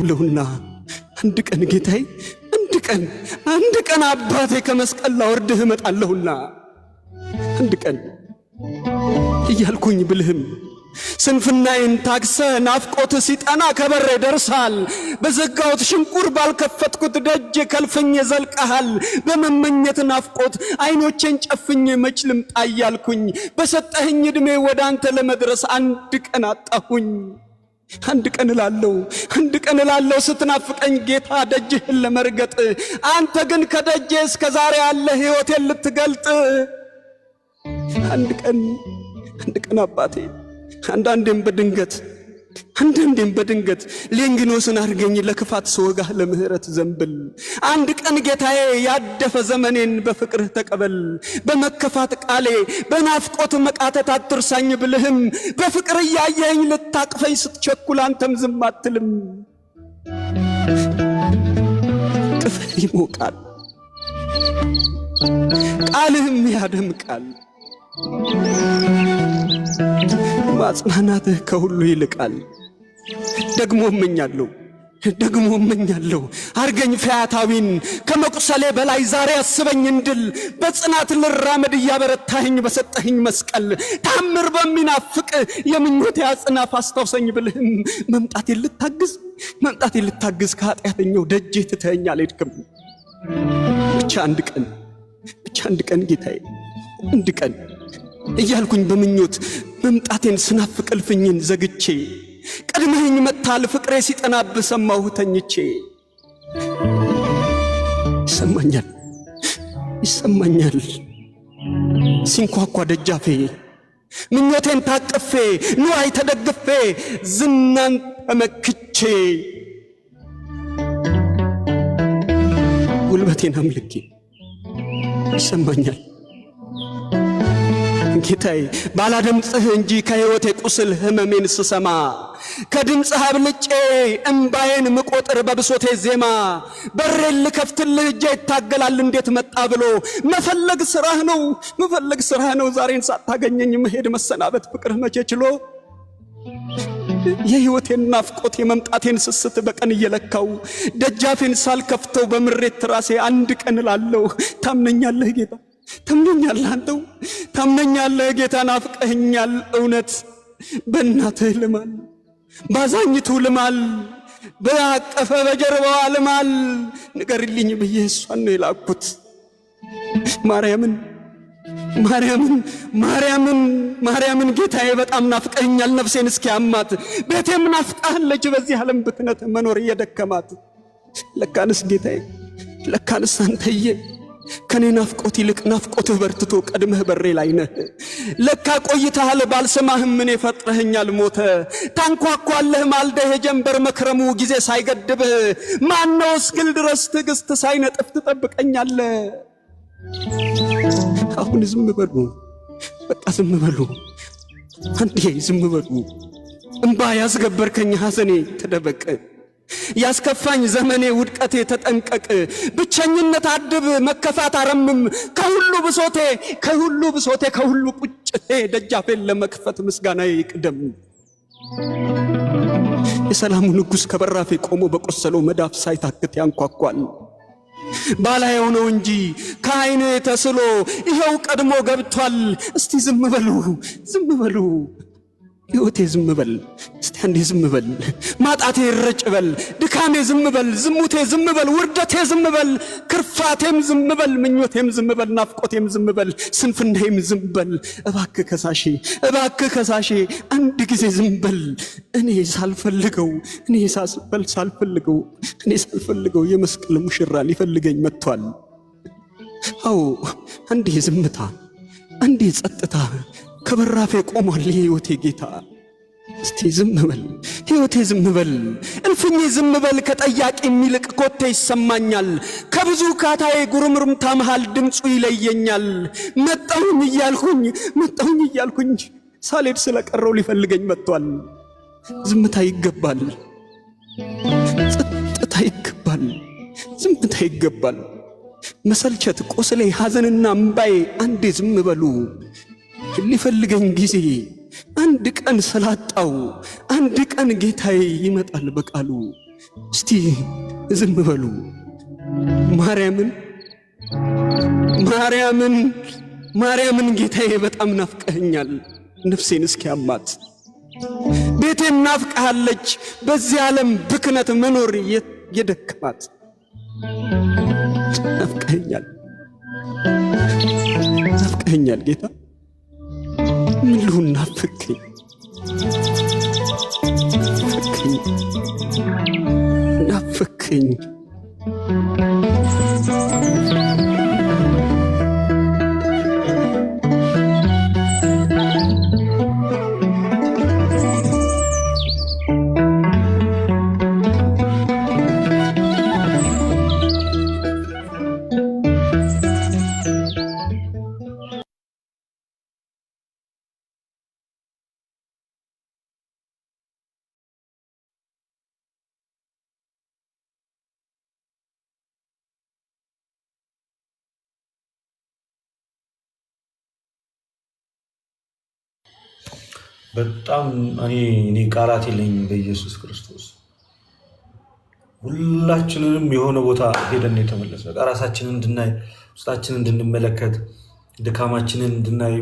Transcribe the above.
እመጣለሁና አንድ ቀን ጌታዬ፣ አንድ ቀን፣ አንድ ቀን አባቴ ከመስቀል ላወርድህ እመጣለሁና አንድ ቀን እያልኩኝ ብልህም ስንፍናዬን ታግሰ ናፍቆት ሲጠና ከበሬ ደርሳል። በዘጋሁት ሽንቁር ባልከፈትኩት ደጅ ከልፍኝ ዘልቀሃል። በመመኘት ናፍቆት አይኖቼን ጨፍኜ መች ልምጣ እያልኩኝ በሰጠኸኝ ዕድሜ ወደ አንተ ለመድረስ አንድ ቀን አጣሁኝ። አንድ ቀን እላለሁ፣ አንድ ቀን እላለሁ ስትናፍቀኝ ጌታ ደጅህን ለመርገጥ፣ አንተ ግን ከደጄ እስከ ዛሬ ያለ ሕይወቴን ልትገልጥ። አንድ ቀን፣ አንድ ቀን አባቴ፣ አንዳንዴም በድንገት፣ አንዳንዴም በድንገት ሌንጊኖስን አድርገኝ ለክፋት ስወጋህ ለምህረት ዘንብል። አንድ ቀን ጌታዬ ያደፈ ዘመኔን በፍቅርህ ተቀበል። በመከፋት ቃሌ በናፍቆት መቃተት አትርሳኝ ብልህም በፍቅር እያየኸኝ ልታቅፈኝ ስትቸኩል አንተም ዝም አትልም። ቅፍህ ይሞቃል፣ ቃልህም ያደምቃል። ማጽናናትህ ከሁሉ ይልቃል። ደግሞ እመኛለሁ፣ ደግሞ እመኛለሁ አርገኝ ፈያታዊን ከመቁሰሌ በላይ ዛሬ አስበኝ እንድል በጽናት ልራመድ እያበረታኸኝ በሰጠኸኝ መስቀል ታምር በሚናፍቅ የምኞቴ አጽናፍ አስታውሰኝ ብልህም መምጣቴን ልታግዝ፣ መምጣቴን ልታግዝ ከኃጢአተኛው ደጄ ትተኸኝ አልሄድክም። ብቻ አንድ ቀን፣ ብቻ አንድ ቀን ጌታዬ፣ አንድ ቀን እያልኩኝ በምኞት መምጣቴን ስናፍቅ እልፍኝን ዘግቼ ቀድመኸኝ መጥተሃል ፍቅሬ ሲጠናብህ ሰማሁ ተኝቼ። ይሰማኛል፣ ይሰማኛል ሲንኳኳ ደጃፌ ምኞቴን ታቅፌ ንዋይ ተደግፌ ዝናን ተመክቼ ጉልበቴን አምልኬ ይሰማኛል ጌታዬ ባላደምጽህ እንጂ ከሕይወቴ ቁስል ህመሜን ስሰማ ከድምፅህ አብልጬ እምባዬን ምቆጥር በብሶቴ ዜማ በሬን ልከፍትልህ እጄ ይታገላል እንዴት መጣ ብሎ መፈለግ ስራህ ነው፣ መፈለግ ስራህ ነው። ዛሬን ሳታገኘኝ መሄድ መሰናበት ፍቅርህ መቼ ችሎ የሕይወቴን ናፍቆት የመምጣቴን ስስት በቀን እየለካው ደጃፌን ሳልከፍተው በምሬት ራሴ አንድ ቀን እላለሁ። ታምነኛለህ ጌታ፣ ታምነኛለህ፣ አንተው ታምነኛለህ ጌታ፣ ናፍቀኸኛል እውነት። በእናትህ ልማል፣ ባዛኝቱ ልማል፣ በአቀፈ በጀርባዋ ልማል። ንገርልኝ ብዬ እሷን ነው የላኩት። ማርያምን፣ ማርያምን፣ ማርያምን፣ ማርያምን ጌታዬ በጣም ናፍቀኸኛል ነፍሴን እስኪያማት ቤቴም ናፍቃለች በዚህ ዓለም ብክነት መኖር እየደከማት። ለካንስ ጌታዬ፣ ለካንስ አንተዬ ከኔ ናፍቆት ይልቅ ናፍቆትህ በርትቶ ቀድመህ በሬ ላይ ነህ። ለካ ቆይተሃል ባልሰማህም እኔ ፈጥረኸኛል ሞተ። ታንኳኳለህ ማልደህ የጀንበር መክረሙ ጊዜ ሳይገድብህ ማነው እስክል ድረስ ትዕግስት ሳይነጥፍ ትጠብቀኛለህ። አሁን ዝም በሉ፣ በቃ ዝም በሉ፣ አንዴ ዝም በሉ። እምባ ያስገበርከኝ ሐዘኔ ተደበቅ፣ ያስከፋኝ ዘመኔ ውድቀቴ ተጠንቀቅ። ብቸኝነት አድብ መከፋት አረምም ከሁሉ ብሶቴ፣ ከሁሉ ብሶቴ፣ ከሁሉ ቁጭቴ ደጃፌን ለመክፈት ምስጋና ይቅደም። የሰላሙ ንጉሥ ከበራፌ ቆሞ በቆሰለው መዳፍ ሳይታክት ያንኳኳል። ባላየው ነው እንጂ ከዓይኔ ተስሎ ይኸው ቀድሞ ገብቷል። እስቲ ዝም በሉ፣ ዝም በሉ፣ ሕይወቴ ዝም በል፣ እስቲ አንዴ ዝም በል፣ ማጣቴ ይረጭ በል፣ ድካሜ ዝም በል፣ ዝሙቴ ዝም በል፣ ውርደቴ ዝም በል፣ ክርፋቴም ዝም በል፣ ምኞቴም ዝም በል፣ ናፍቆቴም ዝም በል፣ ስንፍናዬም ዝም በል። እባክህ ከሳሼ፣ እባክህ ከሳሼ አንድ ጊዜ ዝም በል። እኔ ሳልፈልገው፣ እኔ ሳስበል ሳልፈልገው፣ እኔ ሳልፈልገው የመስቀል ሙሽራ ሊፈልገኝ መጥቷል። አዎ አንዴ ዝምታ፣ አንዴ ጸጥታ ከበራፌ ቆሟል የሕይወቴ ጌታ። እስቲ ዝም በል ሕይወቴ፣ ዝም በል እልፍኜ፣ ዝም በል። ከጠያቂ የሚልቅ ኮቴ ይሰማኛል። ከብዙ ካታዬ ጉርምርምታ መሃል ድምፁ ይለየኛል። መጣሁኝ እያልኩኝ፣ መጣሁኝ እያልኩኝ ሳልሄድ ስለቀረው ሊፈልገኝ መጥቷል። ዝምታ ይገባል፣ ጸጥታ ይገባል፣ ዝምታ ይገባል። መሰልቸት፣ ቆስሌ፣ ሐዘንና እምባዬ አንዴ ዝም በሉ። ሊፈልገኝ ጊዜ አንድ ቀን ስላጣው አንድ ቀን ጌታዬ ይመጣል በቃሉ። እስቲ ዝም በሉ። ማርያምን ማርያምን ማርያምን ጌታዬ በጣም ናፍቀኸኛል። ነፍሴን እስኪያማት ቤቴም ናፍቀሃለች። በዚህ ዓለም ብክነት መኖር የደከማት ናፍቀኸኛል፣ ናፍቀኸኛል ጌታ። ምን ልሁን? ናፈከኝ፣ ናፈከኝ፣ ናፈከኝ። በጣም እኔ ቃላት የለኝም። በኢየሱስ ክርስቶስ ሁላችንንም የሆነ ቦታ ሄደን የተመለስ በቃ ራሳችንን እንድናይ፣ ውስጣችንን እንድንመለከት፣ ድካማችንን እንድናይ።